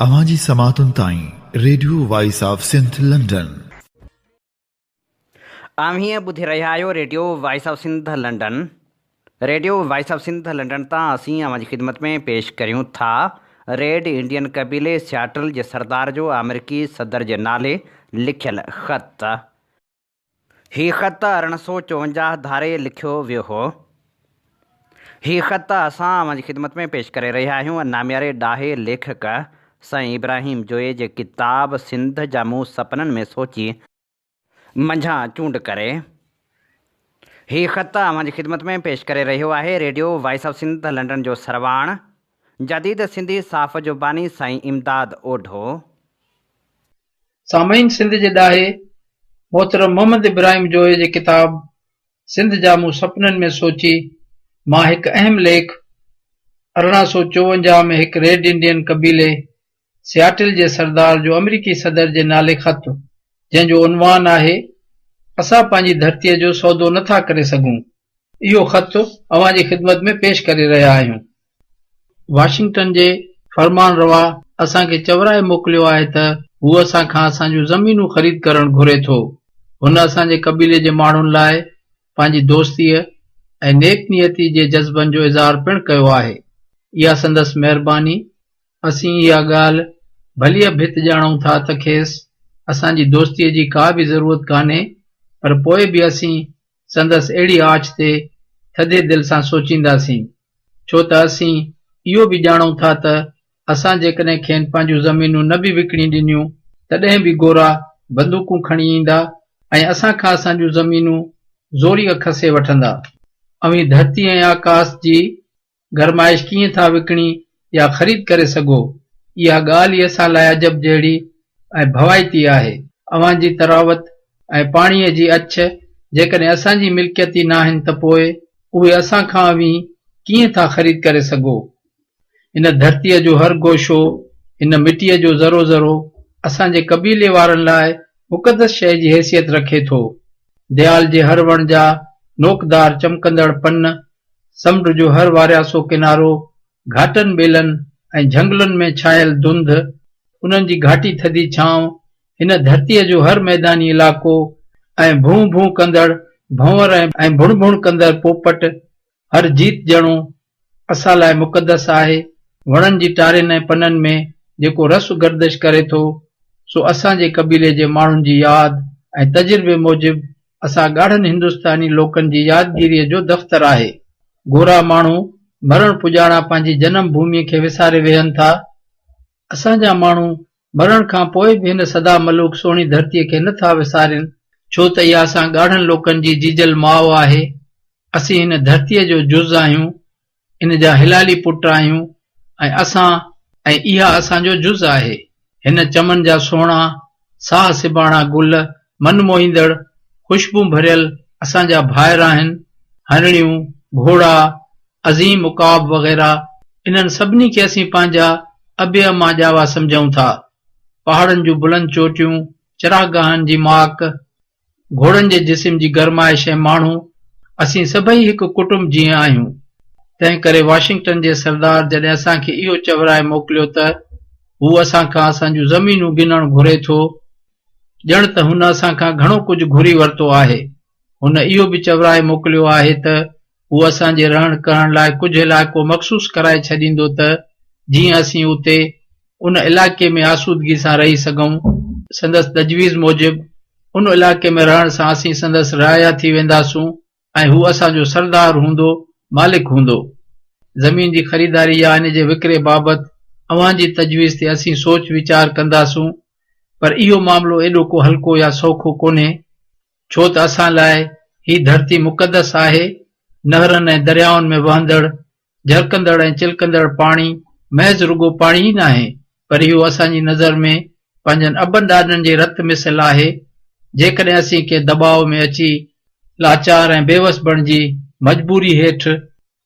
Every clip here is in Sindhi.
اوهان جي سماعتن تائين radio voice of Sindh London. اوهين ٻڌي رهيا آهيو radio voice of Sindh London. Radio voice of Sindh London تان اسين اوهان جي خدمت ۾ پيش ڪريون ٿا ريڊ انڊين قبيلي سياٽل جي سردار جو آمريڪي صدر جي نالي لکيل خط. هي خط 1854 ڌاري لکيو ويو هو. هي خط اسان اوهان جي خدمت ۾ پيش ڪري رهيا آهيون نامياري ڏاهي ليکڪ سائين ابراهيم جويي جي ڪتاب سنڌ جا مون سپنن ۾ سوچي منجهان چونڊ ڪري هي خط اوهان جي خدمت ۾ پيش ڪري رهيو آهي radio voice of Sindh London جو سرواڻ جديد سنڌي صحافت جو باني سائين امداد اوڍو. سامعين سنڌ جي ڏاهي محترم محمد ابراهيم جويي جي ڪتاب سنڌ جا مون سپنن ۾ سوچي مان هڪ اهم ليک 1854 ۾ هڪ ريڊ انڊين قبيلي سياٽل جي سردار جو آمريڪي صدر جي نالي خط جنهن جو عنوان آهي اسان پنهنجي ڌرتيء جو سودو نه ٿا ڪري سگهون اهو خط اوهان جي خدمت ۾ پيش ڪري رهيا آهيون. واشنگٽن جي فرمانروا اسان کي چورائي موڪليو آهي ته هو اسان کان اسان جون زمينون خريد ڪرڻ گهري ٿو. هن اسان جي قبيلي جي ماڻهن لاء پنهنجي دوستيء ۽ نيڪ نيتيء جي جذبن جو اظهار پڻ ڪيو آهي. اها سندس مهرباني. اسين اها ڳالهه ڀليء ڀت ڄاڻون ٿا ته کيس اسان جي دوستيء جي ڪا به ضرورت ڪانهي، پر پوء به اسين سندس اهڙي آڇ تي ٿڌي دل سان سوچينداسين، ڇو ته اسين اهو به ڄاڻون ٿا ته اسان جيڪڏهن کين پنهنجون زمينون نه به وڪڻي ڏنيون، تڏهن به گورا بندوقون کڻي ايندا ۽ اسان کان اسان جون زمينون زوريء کسي وٺندا. اوهين ڌرتي ۽ آڪاس جي گرمائش ڪيئن ٿا وڪڻي يا خريد ڪري سگهو؟ اها ڳالهه ئي اسان لاء عجب جهڙي ۽ ڀوائتي آهي. اوهان جي تراوت ۽ پاڻيء جي اڇ جيڪڏهن اسان جي ملڪيت ئي ناهن ته پوء اهي اسان کان اوهين ڪيئن ٿا خريد ڪري سگهو؟ هن ڌرتيء جو هر گوشو، هن مٽيء جو ذرو ذرو اسان جي قبيلي وارن لاء مقدس شيء جي حيثيت رکي ٿو. ديال جي هر وڻ جا نوڪدار چمڪندڙ پن سمنڊ جو هر وارياسو ڪنارو، گهاٽن ٻيلن ۽ جهنگلن ۾ ڇانيل ڌنڌ، انهن جي گهاٽي ٿڌي ڇانو، هن ڌرتيء جو هر ميداني علائقو ۽ ڀون ڀون ڪندڙ ڀنور ۽ ڀڻ ڀڻ ڪندڙ پوپٽ، هر جيت جڻو اسان لاء مقدس آهي. وڻن جي ٽارين ۽ پنن ۾ جيڪو رس گردش ڪري ٿو، سو اسان جي قبيلي جي ماڻهن جي ياد ۽ تجربي موجب اسان ڳاڙهن هندستاني لوڪن جي يادگيريء جو دفتر آهي. گورا ماڻهو مرڻ پڄاڻان پنهنجي جنم ڀوميء کي وساري ويهن ٿا. اسان جا ماڻهو مرڻ کان پوء به هن سدا ملوڪ سهڻي ڌرتيء کي نه ٿا وسارين، ڇو ته اها اسان ڳاڙهن لوڪن جي جيجل ماء آهي. اسين هن ڌرتيء جو جز آهيون. ان جا حلالي پٽ آهيون ۽ اسان ۽ اها اسان جو جز آهي. هن چمن جا سهڻا، ساهه سباڻا گل، من موهيندڙ، خوشبو ڀريل اسان جا ڀائر آهن. هرڻيون، گهوڙا، عظيم عقاب وغيره انهن سڀني کي اسين پنهنجا ابي اما ڄاوا سمجهون ٿا. پهاڙن جون بلند چوٽيون، چراگاهن جي ماڪ، گهوڙن جي جسم جي گرمائش ۽ ماڻهو، اسين سڀئي هڪ ڪٽنب جيئن آهيون. تنهن ڪري واشنگٽن جي سردار جڏهن اسان کي اهو چورائي موڪليو ته هو اسان کان اسان جون زمينون ڳنهڻ گهري ٿو، ڄڻ ته هن اسان کان گهڻو ڪجهه گهري ورتو آهي. هن اهو به چورائي موڪليو آهي ته هو اسان جي رهڻ ڪهڻ لاء ڪجهه علائقو مخصوص ڪرائي ڇڏيندو ته جيئن اسين اتي ان علائقي ۾ آسودگي سان رهي سگهون. سندس تجويز موجب ان علائقي ۾ رهڻ سان اسين سندس رعايا ٿي وينداسون ۽ هو اسان جو سردار هوندو، مالڪ هوندو. زمين جي خريداري يا ان جي وڪري بابت اوهان جي تجويز تي اسين سوچ ويچار ڪنداسون پر اهو معاملو ايڏو ڪو هلڪو يا سوکو ڪونهي. ڇو ته اسان لاء هي ڌرتي مقدس آهي، نهرن ۽ دريائن ۾ وهندڙ، جهرڪندڙ ۽ چلڪندڙ پاڻي محض رڳو پاڻي ئي ناهي، پر اهو اسان جي نظر ۾ پنهنجن ابن ڏاڏن جي رت مثل آهي، جيڪڏهن اسين ڪنهن دٻاء ۾ اچي لاچار ۽ بيوس بڻجي مجبوري هيٺ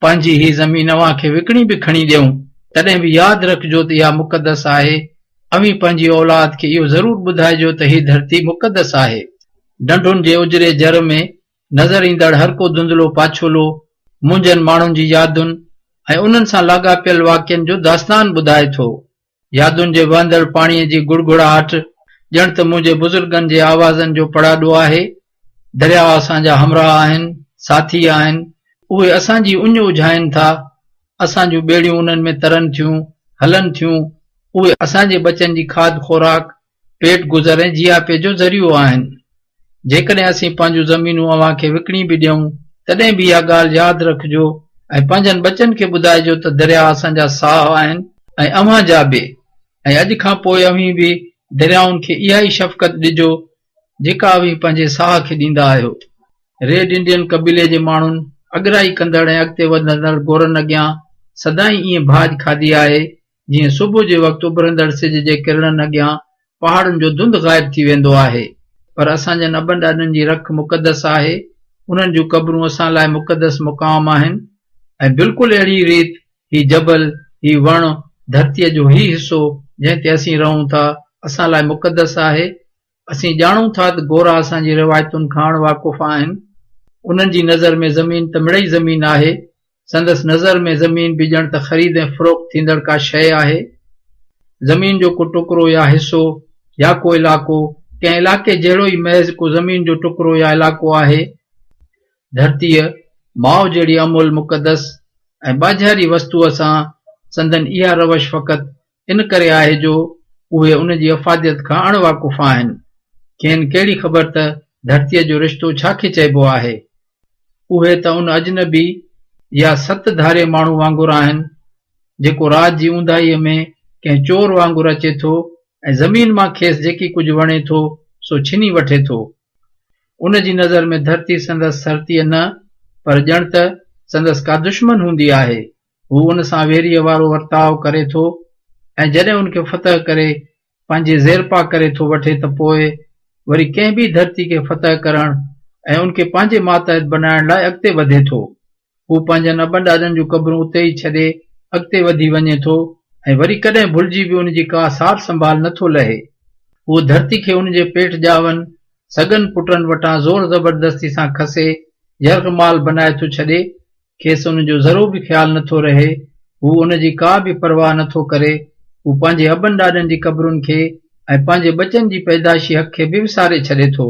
پنهنجي هي زمين اوهان کي وڪڻي به کڻي ڏيون، تڏهن به ياد رکجو ته اها مقدس آهي. اوهين پنهنجي اولاد کي اهو ضرور ٻڌائجو ته هي ڌرتي مقدس آهي. ڍنڍن جي اجري جر ۾ نظر ايندڙ هر ڪو ڌنڌلو پاڇولو منهنجن ماڻهن جي يادن ۽ انهن سان لاڳاپيل واقعن جو داستان ٻڌائي ٿو. يادن جي وهندڙ پاڻيء جي گڙگڙاهٽ ڄڻ ته منهنجي بزرگن جي آوازن جو پڙاڏو آهي. درياء اسان جا همراهه آهن، ساٿي آهن. اهي اسان جي اڃ اجهائين ٿا. اسان جون ٻيڙيون انهن ۾ ترن ٿيون، هلن ٿيون. اهي اسان جي ٻچن جي کاڌ خوراڪ، پيٽ گذر ۽ جياپي جو ذريعو آهن. جيڪڏهن اسين پنهنجون زمينون اوهان کي وڪڻي به ڏيون، تڏهن به اها ڳالهه ياد رکجو ۽ پنهنجن ٻچن کي ٻڌائجو ته درياء اسان جا ساهه آهن ۽ اوهان جا به ۽ اڄ کان پوء اوهين به دريائن کي اها ئي شفقت ڏجو، جيڪا اوهين پنهنجي ساهه کي ڏيندا آهيو. ريڊ انڊين قبيلي جي ماڻهن اڳرائي ڪندڙ ۽ اڳتي وڌندڙ گورن اڳيان سدائين ائين ڀاڄ کاڌي آهي، جيئن صبح جي وقت اڀرندڙ سج جي ڪرڻن اڳيان پهاڙن جو ڌنڌ غائب ٿي ويندو آهي. پر اسان جن ابن ڏاڏن جي رک مقدس آهي، انهن جون قبرون اسان لاء مقدس مقام آهن ۽ بلڪل اهڙي ريت هي جبل، هي وڻ، ڌرتيء جو هي حصو جنهن تي اسين رهون ٿا، اسان لاء مقدس آهي. اسين ڄاڻون ٿا ته گورا اسان جي روايتن کان اڻ واقف آهن. انهن جي نظر ۾ زمين ته مڙئي زمين آهي. سندس نظر ۾ زمين به ڄڻ ته خريد ۽ فروخت ٿيندڙ ڪا شيء آهي. زمين جو ڪو ٽڪرو يا حصو يا ڪو علائقو، ڪنهن علائقي جهڙو ئي محض ڪو زمين جو ٽڪرو يا علائقو آهي. ڌرتيء ماء جهڙي امول مقدس ۽ ٻاجهاري وستوء سان سندن اها روش فقط ان ڪري آهي جو اهي ان جي افاديت کان اڻ واقف آهن. کين ڪهڙي خبر ته ڌرتيء جو رشتو ڇا کي چئبو آهي؟ اهي ته ان اجنبي يا ست ڌاري ماڻهو وانگر آهن، جيڪو رات جي اونداهيء ۾ ڪنهن چور وانگر اچي ٿو ۽ زمين مان کيس جيڪي ڪجهه وڻي ٿو، سو ڇني وٺي ٿو. ان جي نظر ۾ ڌرتي سندس سرتيء نه، پر ڄڻ ته سندس ڪا دشمن هوندي آهي. هو ان سان ويريء وارو ورتاء ڪري ٿو ۽ جڏهن ان کي فتح ڪري پنهنجي زيرپا ڪري ٿو وٺي ته پوء وري ڪنهن ٻي ڌرتي کي فتح ڪرڻ ۽ ان کي پنهنجي ماتحت بنائڻ لاء اڳتي وڌي ٿو. هو پنهنجن ابن ڏاڏن جون قبرون اتي ئي ڇڏي اڳتي وڌي وڃي ٿو ۽ وري ڪڏهن ڀلجي به ان جي ڪا سار سنڀال نه ٿو لهي. هو ڌرتي کي ان جي پيٽ ڄاون سڳن پٽن وٽان زور زبردستي سان کسي يرغمال بنائي ٿو ڇڏي. کيس ان جو ذرو به خيال نه ٿو رهي. هو ان جي ڪا به پرواهه نه ٿو ڪري. هو پنهنجي ابن ڏاڏن جي قبرن کي ۽ پنهنجي ٻچن جي پيدائشي حق کي به وساري ڇڏي ٿو.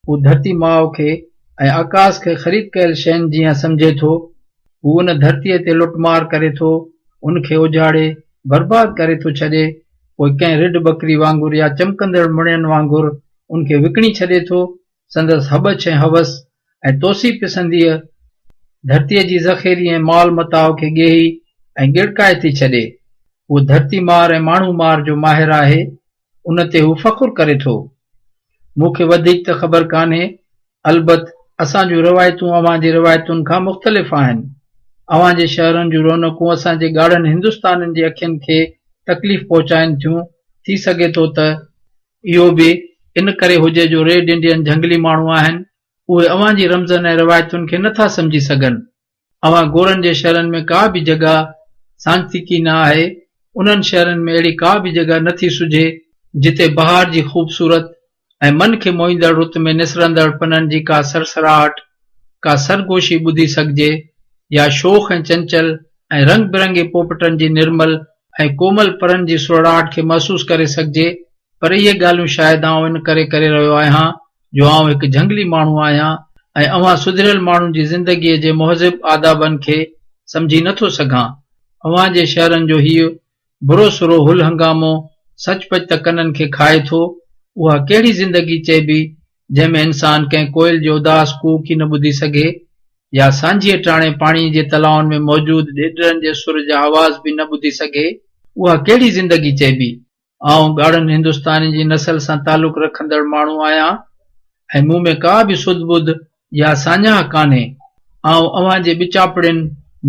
هو ڌرتي ماء کي ۽ آڪاس کي خريد ڪيل شين جيان سمجهي ٿو. هو ان ڌرتيء تي لٽمار ڪري ٿو، ان کي اجاڙي، برباد ڪري ٿو ڇڏي، پوء ڪنهن رڍ ٻڪري وانگر يا چمڪندڙ مڻين وانگر ان کي وڪڻي ڇڏي ٿو. سندس هٻڇ ۽ هوس ۽ توسيع پسنديء ڌرتيء جي ذخيري ۽ مال متاع کي ڳيهي ۽ ڳڙڪائي ٿي ڇڏي. هو ڌرتي مار ۽ ماڻهو مار جو ماهر آهي. ان تي هو فخر ڪري ٿو. مون کي وڌيڪ ته خبر ڪانهي، البت اسان جون روايتون اوهان جي روايتن کان مختلف آهن. اوهان جي شهرن جون رونقون اسان جي ڳاڙهن هندستانين جي اکين کي تڪليف پهچائين ٿيون. ٿي سگهي ٿو ته اهو به ان ڪري هجي جو ريڊ انڊين جهنگلي ماڻهو آهن، اهي اوهان جي رمزن ۽ روايتن کي نه ٿا سمجهي سگهن. اوهان گورن جي شهرن ۾ ڪا به جڳهه سانتيڪي نه آهي، انهن شهرن ۾ اهڙي ڪا به جڳهه نه ٿي سجهي، جتي بهار جي خوبصورت ۽ من کي موهيندڙ رت ۾ نسرندڙ پنن جي ڪا سرسراهٽ، ڪا سرگوشي ٻڌي سگهجي يا شوخ ۽ چنچل ۽ رنگ برنگي پوپٽن جي نرمل ۽ ڪومل پرن جي سرڙاهٽ کي محسوس ڪري سگهجي، پر اهي ڳالهيون شايد آئون ان ڪري ڪري رهيو آهيان جو آئون هڪ جهنگلي ماڻهو آهيان ۽ اوهان سڌريل ماڻهن جي زندگيء جي مهذب آدابن کي سمجهي نه ٿو سگهان. اوهان جي شهرن جو هيء برو سرو هل هنگامو سچ پچ ته ڪنن کي کائي ٿو. اها ڪهڙي زندگي چئبي جنهن ۾ انسان ڪنهن ڪوئل جي اداس ڪوڪ ئي نه ٻڌي سگهي يا سانجهيء ٽاڻي پاڻيء جي تلائن ۾ موجود ڏيڏرن جي سر جا آواز به نه ٻڌي سگهي. اها ڪهڙي زندگي چئبي؟ آئون ڳاڙهن هندستانين جي نسل سان تعلق رکندڙ ماڻهو آهيان ۽ مون ۾ ڪا به سڌ ٻڌ يا ساڃاهه ڪانهي. آئون اوهان جي ٻچاپڙين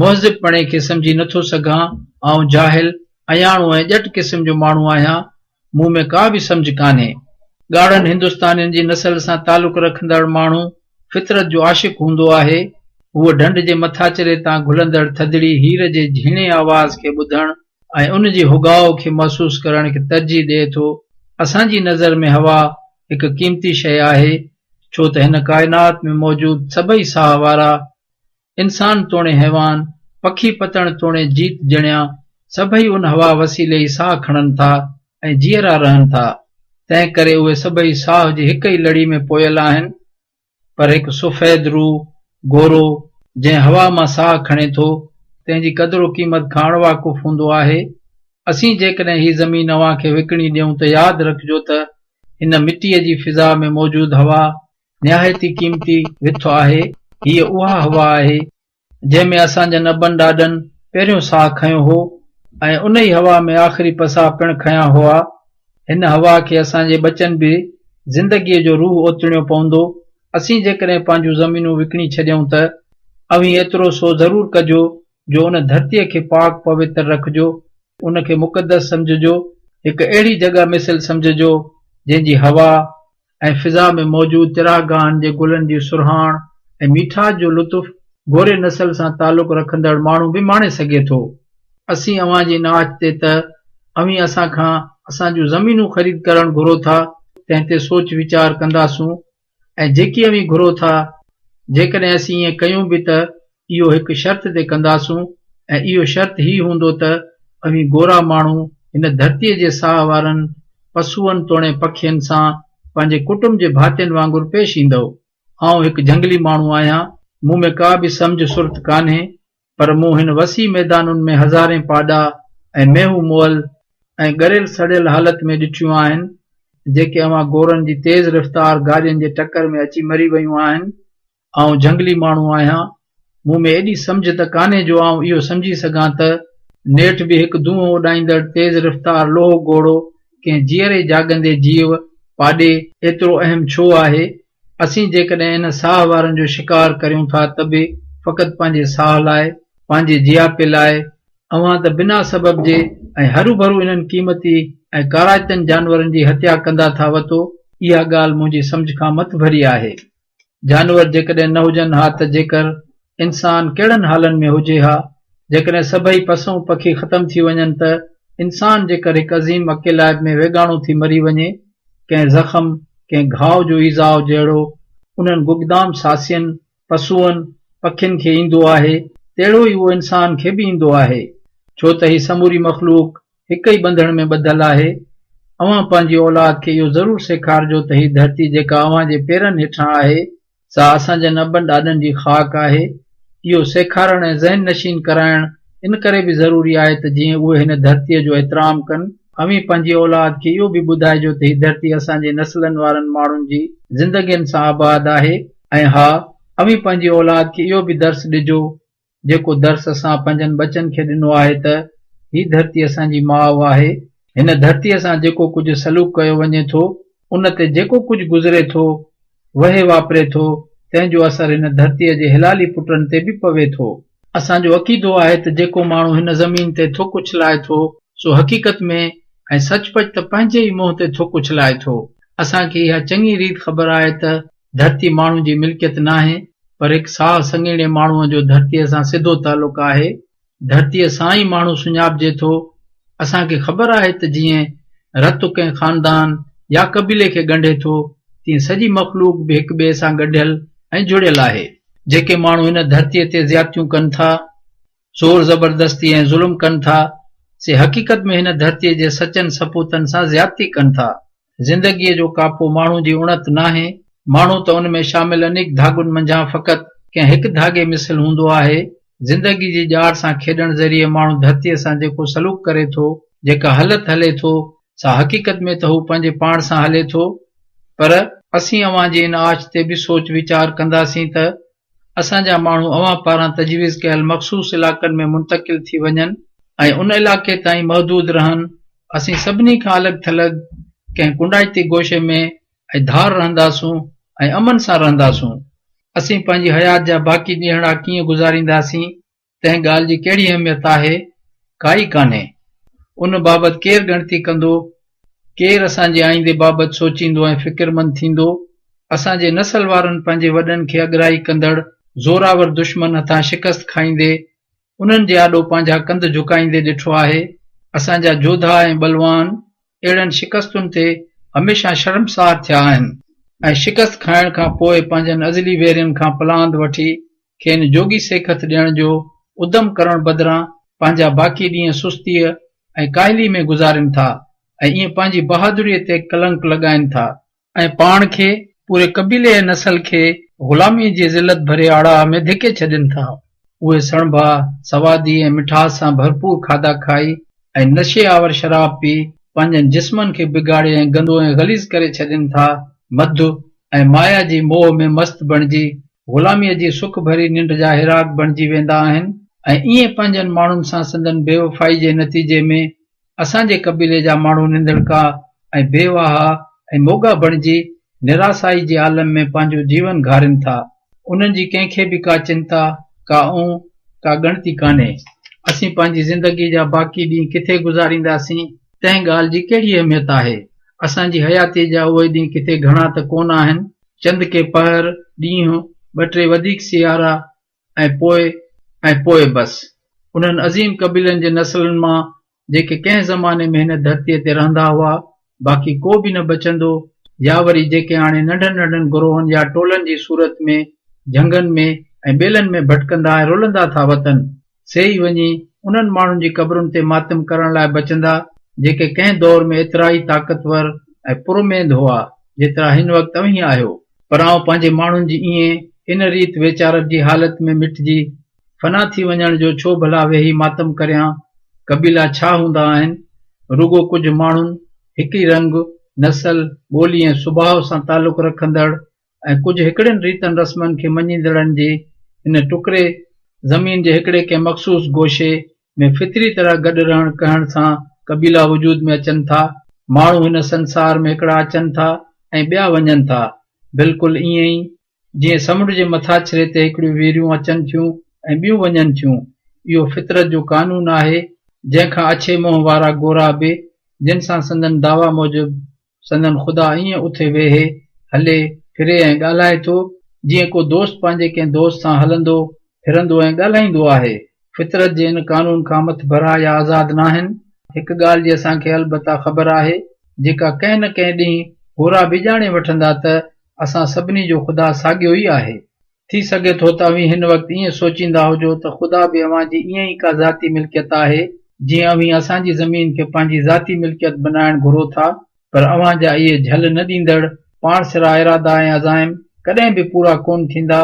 مهذب پڻي کي سمجهي نٿو سگهان. آئون جاهل، اياڻو ۽ ڄٽ قسم جو ماڻهو آهيان. مون ۾ ڪا به سمجهه ڪانهي. ڳاڙهن هندستانين جي نسل سان تعلق رکندڙ ماڻهو فطرت جو عاشق هوندو آهي. هو ڍنڍ جي مٿاڇري تان گهلندڙ ٿڌڙي هير جي جهيڻي آواز کي ٻڌڻ ۽ ان جي هڳاء کي محسوس ڪرڻ کي ترجيح ڏئي ٿو. اسان جي نظر ۾ هوا هڪ قيمتي شيء آهي، ڇو ته هن ڪائنات ۾ موجود سڀئي ساهه وارا، انسان توڻي حيوان، پکي پتڻ توڻي جيت جڻيا، سڀئي ان هوا وسيلي ئي ساهه کڻن ٿا ۽ جيئرا رهن ٿا، تنهن ڪري اهي سڀئي ساهه جي هڪ ئي لڙي ۾ پويل آهن. پر هڪ سفيد روح، گورو، جنهن هوا مان ساهه کڻي ٿو، تنهن جي قدر و قيمت کان اڻواقف هوندو آهي. اسين جيڪڏهن هي زمين اوهان کي وڪڻي ڏيون ته ياد رکجو ته هن مٽيء جي فضا ۾ موجود هوا نهايت ئي قيمتي وٿ آهي. هيء اها هوا آهي، جنهن ۾ اسان جن ابن ڏاڏن پهريون ساهه کنيو هو ۽ ان ئي هوا ۾ آخري پساهه پڻ کنيا هئا. هن هوا کي اسان جي ٻچن به زندگيء جو روح اوتڻيو پوندو. اسين جيڪڏهن پنهنجون زمينون وڪڻي ڇڏيون ته اوهين ايترو سو ضرور ڪجو جو ان ڌرتيء کي پاڪ پوتر رکجو، ان کي مقدس سمجهجو، هڪ اهڙي جڳهه مثل سمجهجو، جنهن جي هوا، ۽ فضا ۾ موجود چراگاهن جي گلن جي سرهاڻ ۽ ميٺاج جو لطف گوري نسل سان تعلق رکندڙ ماڻهو به ماڻي سگهي ٿو. اسين اوهان جي ان آڇ تي ته اوهين اسان کان اسان جون زمينون خريد ڪرڻ گهرو ٿا، تنهن تي سوچ ويچار ڪنداسون ۽ جيڪي اوهين گهرو ٿا، جيڪڏهن اسين ائين ڪيون به ته اهو هڪ شرط تي ڪنداسون ۽ اهو شرط هي هوندو ته اوهين گورا ماڻهو هن ڌرتيء جي ساهه وارن پسوئن توڻي پکين سان پنهنجي ڪٽنب جي ڀاتين وانگر پيش ايندؤ. آئون هڪ جهنگلي ماڻهو آهيان، مون ۾ ڪا به سمجهه سرت ڪانهي، پر مون هن وسيع ميدانن ۾ هزارين پاڏا ۽ مينهون مئل ۽ ڳريل سڙيل حالت ۾ ڏٺيون آهن، جيڪي اوهان گورن جي تيز رفتار گاڏين جي ٽڪر ۾ اچي مري ويون آهن. آئون جهنگلي ماڻهو آهيان، مون ۾ ايڏي سمجهه ته ڪانهي جو آئون اهو سمجهي سگهان ته نيٺ به هڪ دونهون اڏائيندڙ تيز رفتار لوهو گهوڙو ڪنهن جيئري جاڳندي جيو، پاڏي، ايترو اهم ڇو آهي؟ اسين جيڪڏهن ان ساهه وارن جو شڪار ڪريون ٿا ته به فقط پنهنجي ساهه لاء، پنهنجي جياپي لاء، اوهان ته بنا سبب جي ۽ هروڀرو انهن قيمتي ۽ ڪارائتن جانورن جي هتيا ڪندا ٿا وتو، اها ڳالهه منهنجي سمجهه کان مٿڀري آهي. جانور جيڪڏهن نه هجن ها ته جيڪر انسان ڪهڙن حالن ۾ هجي ها؟ جيڪڏهن سڀئي پسئون پکي ختم ٿي وڃن ته انسان جيڪر هڪ عظيم اڪيلائپ ۾ ويڳاڻو ٿي مري وڃي، ڪنهن زخم، ڪنهن گهاء جو ايذاء جهڙو انهن گگدام ساسين، پسوئن، پکين کي ايندو آهي، تهڙو ئي اهو انسان کي به ايندو آهي. ڇو ته هي سموري مخلوق هڪ ئي ٻنڌڻ ۾ ٻڌل آهي. اوهان پنهنجي اولاد کي اهو ضرور سيکارجو ته هي ڌرتي جيڪا اوهان جي پيرن هيٺان آهي، سا اسان جن ابن ڏاڏن جي خاڪ آهي. اهو سيکارڻ ۽ ذهن نشين ڪرائڻ ان ڪري به ضروري آهي ته جيئن اهي هن ڌرتيء جو احترام ڪن. اوهين پنهنجي اولاد کي اهو به ٻڌائجو ته هي ڌرتي اسان جي نسلن وارن ماڻهن جي زندگين سان آباد آهي. ۽ ها، اوهين پنهنجي اولاد کي اهو به درس ڏجو جيڪو درس اسان پنهنجن ٻچن کي ڏنو آهي ته هي ڌرتي اسان جي ماء آهي، هن ڌرتيء سان جيڪو ڪجهه سلوڪ ڪيو وڃي ٿو، ان تي جيڪو ڪجهه گذري ٿو، وهي واپري ٿو، تنهن جو اثر هن ڌرتيء جي حلالي پٽن تي به پوي ٿو. اسان جو عقيدو آهي ته جيڪو ماڻهو هن زمين تي ٿڪ اڇلائي ٿو، سو حقيقت ۾ ۽ سچ پچ ته پنهنجي ئي منهن تي ٿڪ اڇلائي ٿو. اسان کي اها چڱي ريت خبر آهي ته ڌرتي ماڻهو جي ملڪيت ناهي، پر هڪ ساهه سڱيڻي ماڻهوء جو ڌرتيء سان سڌو تعلق آهي. ڌرتيء سان ئي ماڻهو سڃاپجي ٿو. اسان کي خبر آهي ته جيئن رت ڪنهن خاندان يا قبيلي کي ڳنڍي ٿو، تيئن سڄي مخلوق به هڪ ٻئي سان ڳنڍيل ۽ جڙيل آهي. جيڪي ماڻهو هن ڌرتيء تي زيادتيون ڪن ٿا، زور زبردستي ۽ ظلم ڪن ٿا، سي حقيقت ۾ هن ڌرتيء جي سچن سپوتن سان زيادتي ڪن ٿا. زندگيء جو ڪاپو ماڻهو جي اڻت ناهي، ماڻهو ته ان ۾ شامل انيڪ ڌاڳن منجهان فقط ڪنهن هڪ ڌاڳي مثل هوندو آهي. زندگيء جي ڄار سان کيڏڻ ذريعي ماڻهو ڌرتيء سان جيڪو سلوڪ ڪري ٿو، جيڪا هلت هلي ٿو، سا حقيقت ۾ ته هو پنهنجي پاڻ سان هلي ٿو. پر اسين اوهان جي ان آڇ تي به سوچ ويچار ڪنداسين ته اسان جا ماڻهو اوهان پاران تجويز ڪيل مخصوص علائقن ۾ منتقل ٿي وڃن ۽ ان علائقي تائين محدود رهن، اسين سڀني کان الڳ ٿلڳ ڪنهن ڪنڊائتي گوشي ۾ ۽ ڌار رهنداسون ۽ امن سان رهنداسون. اسين پنهنجي حيات جا باقي ڏينهڙا ڪيئن گذارينداسين، تنهن ڳالهه جي ڪهڙي اهميت آهي؟ ڪائي ڪانهي. ان بابت ڪير ڳڻتي ڪندو؟ ڪير اسان جي آئيندي بابت سوچيندو ۽ فڪرمند ٿيندو؟ اسان جي نسل وارن پنهنجي وڏن کي اڳرائي ڪندڙ زوراور دشمن هٿان شڪست کائيندي، انهن جي آڏو پنهنجا ڪنڌ جهڪائيندي ڏٺو آهي. اسان جا جوڌا ۽ ٻلوان اهڙن شڪستن تي هميشه شرمسار ٿيا آهن ۽ شڪست کائڻ کان پوء پنهنجن ازلي ويرين کان پلاند وٺي کين جوڳي سيکت ڏيڻ جو ادم ڪرڻ بدران پنهنجا باقي ڏينهن سستيء ۽ ڪاهليء ۾ گذارين ٿا ۽ ائين پنهنجي بهادريء تي ڪلنڪ لڳائين ٿا ۽ پاڻ کي، پوري قبيلي ۽ نسل کي غلاميء جي ذلت ڀري آڙاهه ۾ ڌڪي ڇڏين ٿا. اهي سڻڀا، سوادي ۽ مٺاس سان ڀرپور کاڌا کائي ۽ نشي آور شراب پي پنهنجن جسمن کي بگاڙي ۽ گندو ۽ غليظ ڪري ڇڏين ٿا. مڌ ۽ مايا جي موهه ۾ مست بڻجي غلاميء جي سک ڀري ننڊ جا هيراڪ بڻجي ويندا آهن ۽ ائين پنهنجن ماڻهن سان سندن بيوفائي جي نتيجي ۾ اسان جي قبيلي جا ماڻهو ننڌڻڪا ۽ بي واها ۽ موڳا بڻجي نراسائي جي عالم ۾ پنهنجو جيون گهارين ٿا. انهن جي ڪنهن کي به ڪا چنتا، ڪا اون، ڪا ڳڻتي ڪانهي. اسين پنهنجي زندگيء جا باقي ڏينهن ڪٿي گذارينداسين، تنهن ڳالهه جي ڪهڙي اهميت آهي؟ اسان جي حياتيء جا اهي ڏينهن ڪٿي گهڻا ته ڪونه آهن. چند ڪي پهر، ڏينهن، ٻه ٽي وڌيڪ سيارا ۽ پوء ۽ پوء بس. انهن عظيم قبيلن جي نسلن مان جيڪي ڪنهن زماني ۾ هن ڌرتيء تي رهندا هئا، باقي ڪو به نه بچندو يا وري جيڪي هاڻي ننڍن ننڍن گروهن يا ٽولن جي صورت ۾ جهنگن ۾ ۽ ٻيلن ۾ ڀٽڪندا ۽ رلندا ٿا وتن، سي ئي وڃي انهن ماڻهن جي قبرن تي ماتم ڪرڻ لاء بچندا، جيڪي ڪنهن دور ۾ ايترا ئي طاقتور ۽ پراميد هئا، جيترا هن وقت اوهين آهيو. پر آئون پنهنجي ماڻهن جي ائين ان ريت ويچارپ جي حالت ۾ مٽجي فنا ٿي وڃڻ جو ڇو ڀلا ويهي ماتم ڪريان؟ قبيلا ڇا هوندا آهن؟ رڳو ڪجهه ماڻهن، هڪ ئي رنگ، نسل، ٻولي ۽ سڀاء سان تعلق رکندڙ ۽ ڪجهه هڪڙين ريتن رسمن کي مڃيندڙن جي هن ٽڪري زمين جي هڪڙي ڪنهن مخصوص گوشي ۾ فطري طرح گڏ رهڻ ڪهڻ سان قبيلا وجود ۾ اچن ٿا. ماڻهو هن سنسار ۾ هڪڙا اچن ٿا ۽ ٻيا وڃن ٿا. بلڪل ائين ئي جيئن سمنڊ جي مٿاڇري تي هڪڙيون ويريون اچن ٿيون ۽ ٻيون وڃن ٿيون. اهو فطرت جو قانون آهي، جنهن کان اڇي منهن وارا گورا به، جن سان سندن دعويٰ موجب سندن خدا ائين اٿي ويهي، هلي، ڦري ۽ ڳالهائي ٿو، جيئن ڪو دوست پنهنجي ڪنهن دوست سان هلندو، ڦرندو ۽ ڳالهائيندو آهي. فطرت جي ان قانون کان مٿڀرا يا آزاد ناهن. هڪ ڳالهه جي اسان کي البته خبر آهي، جيڪا ڪنهن نه ڪنهن ڏينهن گورا به ڄاڻي وٺندا ته اسان سڀني جو خدا ساڳيو ئي آهي. ٿي سگهي ٿو ته اوهين هن وقت ائين سوچيندا هجو ته خدا به اوهان جي ائين ئي ڪا ذاتي ملڪيت آهي، جيئن اوهين اسان جي زمين کي پنهنجي ذاتي ملڪيت بنائڻ گهرو ٿا، پر اوهان جا اهي جهل نه ڏيندڙ پاڻسرا ارادا ۽ عزائم ڪڏهن به پورا ڪونه ٿيندا.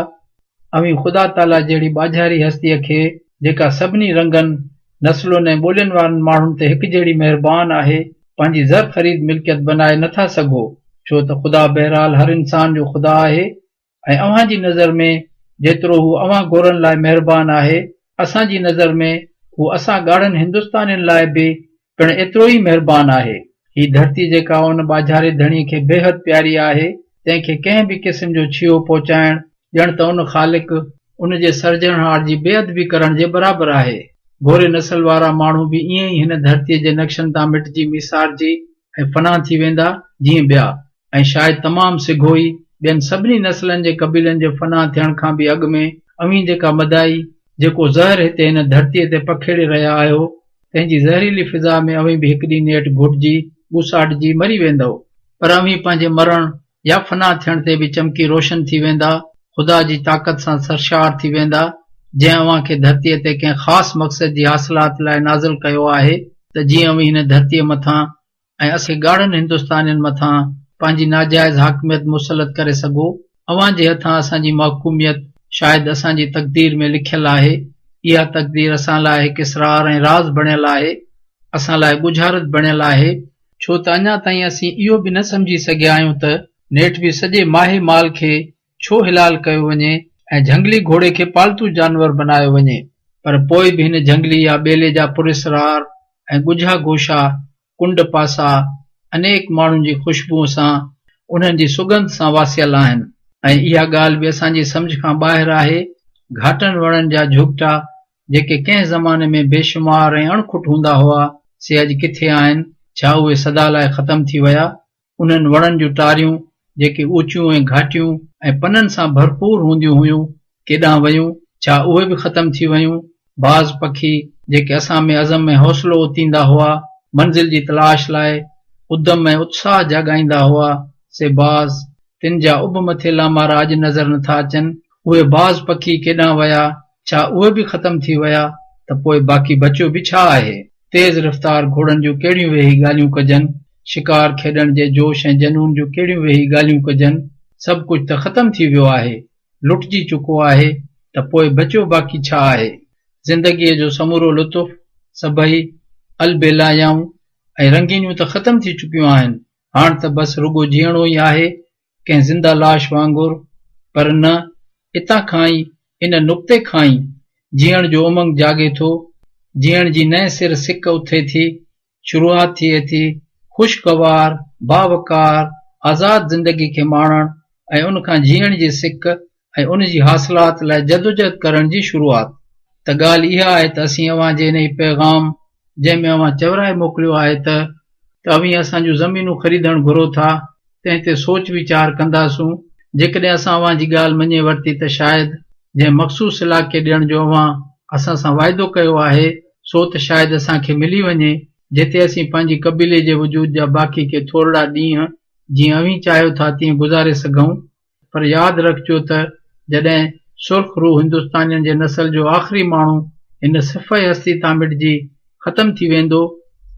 اوهين خدا تعاليٰ جهڙي ٻاجهاري هستيء کي، جيڪا سڀني رنگن، نسلن ۽ ٻولين وارن ماڻهن تي هڪجهڙي مهربان آهي، پنهنجي زرخريد ملڪيت بنائي نه ٿا سگهو، ڇو ته خدا بهرحال هر انسان جو خدا آهي ۽ اوهان جي نظر ۾ جيترو هو اوهان گورن لاء مهربان آهي، اسان جي نظر ۾ هو اسان ڳاڙهن هندستانين لاء به پڻ ايترو ئي مهربان آهي. هي ڌرتي جيڪا ان ٻاجهاري ڌڻيء کي بيحد پياري آهي، تنهن کي ڪنهن به قسم جو ڇيهو پهچائڻ ڄڻ ته ان خالق، ان جي سرجڻهار جي بي ادبي ڪرڻ جي برابر آهي. گوري نسل وارا ماڻهو به ائين ئي هن ڌرتيء جي نقشن تان مٽجي ميسارجي ۽ فنا ٿي ويندا، جيئن ٻيا. ۽ شايد تمام سگهو ئي ٻين سڀني نسلن جي قبيلن جي فنا ٿيڻ کان به اڳ ۾ اوهين جيڪا مدائي، جيڪو زهر هتي هن ڌرتيء تي پکيڙي رهيا آهيو، تنهن جي زهريلي فضا ۾ اوهين به هڪ ڏينهن نيٺ گهٽجي، ٻوساٽجي، مري ويندؤ. پر اوهين پنهنجي مرڻ يا فنا ٿيڻ تي به چمڪي روشن ٿي ويندا، خدا جي طاقت سان سرشار ٿي ويندا، جنهن اوهان کي ڌرتيء تي ڪنهن خاص مقصد جي حاصلات لاء نازل ڪيو آهي ته جيئن اوهين هن ڌرتيء مٿان ۽ اسين ڳاڙهن هندستانين مٿان پنهنجي ناجائز حاڪميت مسلط ڪري سگهو. اوهان جي هٿان اسان جي محڪوميت شايد اسان جي تقدير ۾ لکيل آهي. اها تقدير اسان لاء هڪ اسرار ۽ راز بڻيل آهي. اسان لاء ڳجهارت بڻيل آهي. ڇو ته اڃا تائين اسين اهو به نه سمجهي سگهيا آهيون ته نيٺ به سڄي ماهي مال کي ڇو حلال ڪيو وڃي ۽ جهنگلي گهوڙي کي پالتو جانور بنايو وڃي. پر پوء به هن جهنگلي يا ٻيلي جا پراسرار ۽ ڳجها گوشا، ڪنڊ پاسا، انيڪ ماڻهن جي خوشبوء سان، انهن جي سڳنڌ سان واسيل آهن ۽ اها ڳالهه به اسان جي سمجهه کان ٻاهر آهي. گهاٽن وڻن جا جهڳٽا، جيڪي ڪنهن زماني ۾ بيشمار ۽ اڻکٽ هوندا هئا، سي اڄ ڪٿي آهن؟ ڇا اهي سدا لاء ختم ٿي ويا؟ انهن وڻن جون ٽاريون، جيڪي اوچيون ۽ گهاٽيون ۽ پنن سان ڀرپور هونديون هيون، ڪيڏانهن ويون؟ ڇا اهي به ختم ٿي ويون؟ باز پکي، جيڪي اسان ۾ عزم ۽ حوصلو اوتيندا هئا، منزل جي تلاش لاء ادم ۽ اتساهه جاڳائيندا هئا، سي باز، تن جا اڀ مٿي لامارا اڄ نظر نٿا اچن. اهي باز پکي ڪيڏانهن ويا؟ ڇا اهي به ختم ٿي ويا؟ ته پوء باقي بچيو به ڇا آهي؟ تيز رفتار گهوڙن جون ڪهڙيون ويهي ڳالهيون ڪجن، شڪار کيڏڻ جي جوش ۽ جنون جون ڪهڙيون ويهي ڳالهيون ڪجن، سڀ ڪجهه ته ختم ٿي ويو آهي، لٽجي چڪو آهي ته پوء بچيو باقي ڇا آهي؟ زندگيء جو سمورو لطف، سڀئي البيلايائون ۽ رنگينيون ته ختم ٿي چڪيون آهن، هاڻ ته بس رڳو جيئڻو ئي آهي، ڪنهن زنده لاش وانگر، پر نه، اتان کان ئي، ان نقطي کان ئي، جيئڻ جو امنگ جاڳي ٿو، جيئڻ جي نئين سر سڪ اٿي ٿي، شروعات ٿئي ٿي، خوشگوار، باوقار، آزاد زندگي کي ماڻڻ ۽ ان کان جيئڻ جي سڪ ۽ ان جي حاصلات لاء جدوجهد ڪرڻ جي شروعات. ته ڳالهه اها آهي ته اسين اوهان جي انهي پيغام، جنهن ۾ اوهان چورائي موڪليو آهي ته ته اوهين اسان جون زمينون خريدڻ گهرو ٿا، تنهن تي سوچ ويچار ڪنداسون. جيڪڏهن اسان اوهان جي ڳالهه مڃي ورتي ته شايد جنهن مخصوص علائقي ڏيڻ جو اوهان اسان سان واعدو ڪيو آهي، سو ته شايد اسان کي ملي وڃي، جتي اسين پنهنجي قبيلي جي وجود جا باقي ڪي ٿورڙا ڏينهن جيئن اوهين چاهيو ٿا تيئن گذاري سگهون. پر ياد رکجو ته جڏهن سرخ روح هندستانين جي نسل جو آخري ماڻهو هن صفحه هستي تان مٽجي ختم ٿي ويندو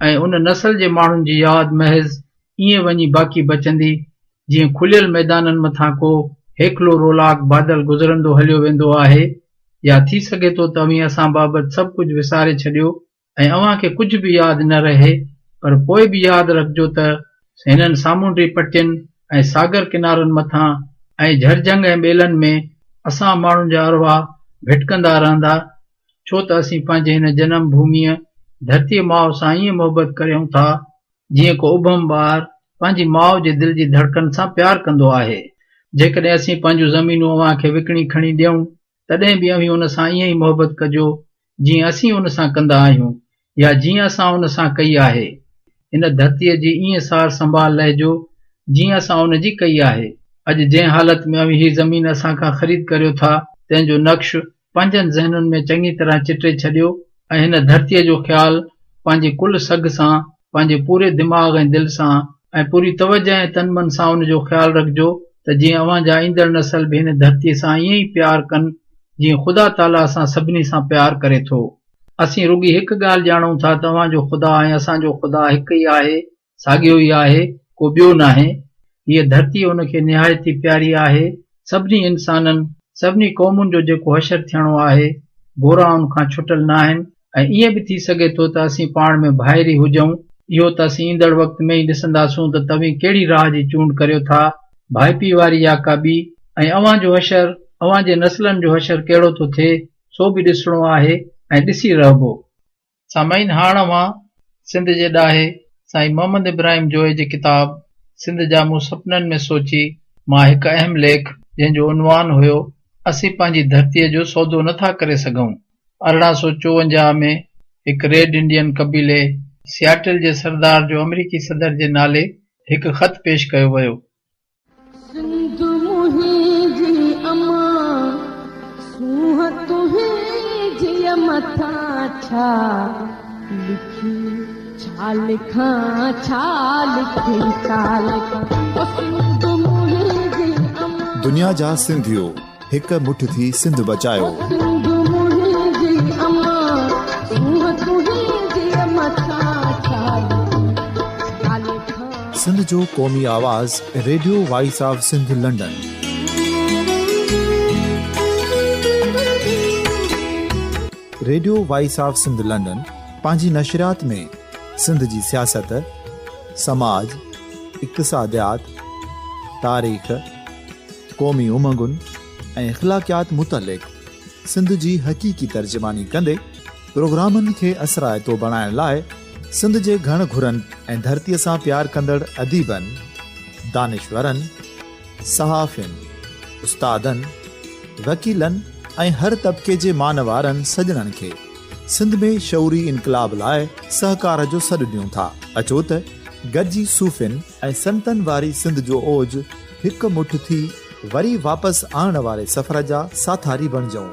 ۽ ان نسل جي ماڻهن جي ياد محض ائين وڃي باقي بچندي جيئن کليل ميدانن مٿان ڪو هيڪلو رولاڪ بادل گذرندو هليو ويندو آهي يا ٿي سگهي ٿو ته اوهين اسان بابت سڀ ڪجهه وساري ڇڏيو ۽ اوهان کي ڪجهه به ياد نه رهي پر پوء به ياد رکجو ته هنن سامونڊي پٽين ۽ ساگر ڪنارن مٿان ۽ جهرجهنگ ۽ ٻيلن ۾ اسان ماڻهن جا ارواح ڀٽڪندا رهندا ڇو ته اسين پنهنجي هن جنم ڀوميء ڌرتيء ماء سان ائين محبت ڪريون ٿا جيئن ڪو ابهم ٻار پنهنجي ماء جي دل جي ڌڙڪن سان پيار ڪندو آهي. جيڪڏهن اسين پنهنجون زمينون اوهان کي وڪڻي کڻي ڏيون تڏهن به اوهين ان سان ائين ئي محبت ڪجو جيئن اسين ان سان ڪندا آهيون يا جيئن اسان ان سان ڪئي آهي. هن ڌرتيء جي ائين سار سنڀال لهجو جيئن اسان ان جي ڪئي آهي. اڄ جنهن حالت ۾ اوهين هي زمين اسان کان خريد ڪريو ٿا، تنهن جو نقش پنهنجن ذهنن ۾ چڱي طرح چٽي ڇڏيو ۽ هن ڌرتيء جو خيال پنهنجي ڪل سگهه سان، پنهنجي پوري دماغ ۽ دل سان ۽ پوري توجهه ۽ تن من سان ان جو خيال رکجو ته جيئن اوهان جا ايندڙ نسل به هن ڌرتيء سان ائين ئي پيار ڪن جيئن خدا تعاليٰ اسان سڀني سان پيار ڪري ٿو. اسين رڳي هڪ ڳالهه ڄاڻون ٿا ته اوهان جو خدا ۽ اسان جو خدا هڪ ئي آهي، ساڳيو ئي آهي، ڪو ٻيو ناهي. هيء ڌرتي ان کي نهايت ئي پياري آهي. سڀني انسانن، سڀني قومن جو جيڪو حشر ٿيڻو آهي، گورا ان کان ڇٽل ناهن ۽ ائين به ٿي سگهي ٿو ته اسين پاڻ ۾ ڀائر ئي هجون. اهو ته اسين ايندڙ وقت ۾ ئي ڏسنداسون ته توهين ڪهڙي راهه جي چونڊ ڪريو ٿا، ڀائپي واري يا ڪا ٻي، ۽ اوهان جو حشر، اوهان جي نسلن جو حشر ڪهڙو ٿو ٿئي، سو به ڏسڻو آهي ۽ ڏسي رهبو. سامعين هاڻ اوهان سنڌ جي ڏاهي سائين محمد ابراهيم جويي جي ڪتاب سنڌ جا مون سپنن ۾ سوچي مان هڪ اهم ليک جنهن جو عنوان هيو اسين پنهنجي ڌرتيء جو سودو نه ٿا ڪري سگهون 1854 ۾ هڪ ريڊ انڊين قبيلي سياٽل جي سردار جو آمريڪي صدر جي نالي هڪ خط پيش ڪيو ويو. سنڌ منهنجي امان، سونهن تنهنجيء مٿان ڇا لکي ڇا لکان ڇا لکي ڇا لکان او سنڌ منهنجي امان. دنيا جا سنڌيو هڪ مٺ ٿي سنڌ بچايو. او سنڌ منهنجي امان، سونهن تنهنجيء مٿان ڇا لکي ڇا لکان. سنڌ جو قومي آواز radio voice of Sindh London. Radio voice of Sindh London پنهنجي نشريات ۾ سنڌ جي سياست، سماج، اقتصاديات، تاريخ، قومي امنگن ۽ اخلاقيات متعلق سنڌ جي حقيقي ترجماني ڪندي پروگرامن کي اثرائتو بڻائڻ لاء سنڌ جي گهڻ گهرن ۽ ڌرتيء سان پيار ڪندڙ اديبن، دانشورن، صحافين، استادن، وڪيلن ۽ هر طبقي جي مان وارن سڄڻن کي سنڌ ۾ شعوري انقلاب لاء سهڪار جو سڏ ڏيون ٿا. اچو ته گڏجي صوفين ۽ سنتن واري سنڌ جو اوج هڪ مٺ ٿي وري واپس آڻڻ واري سفر جا ساٿاري بڻجون.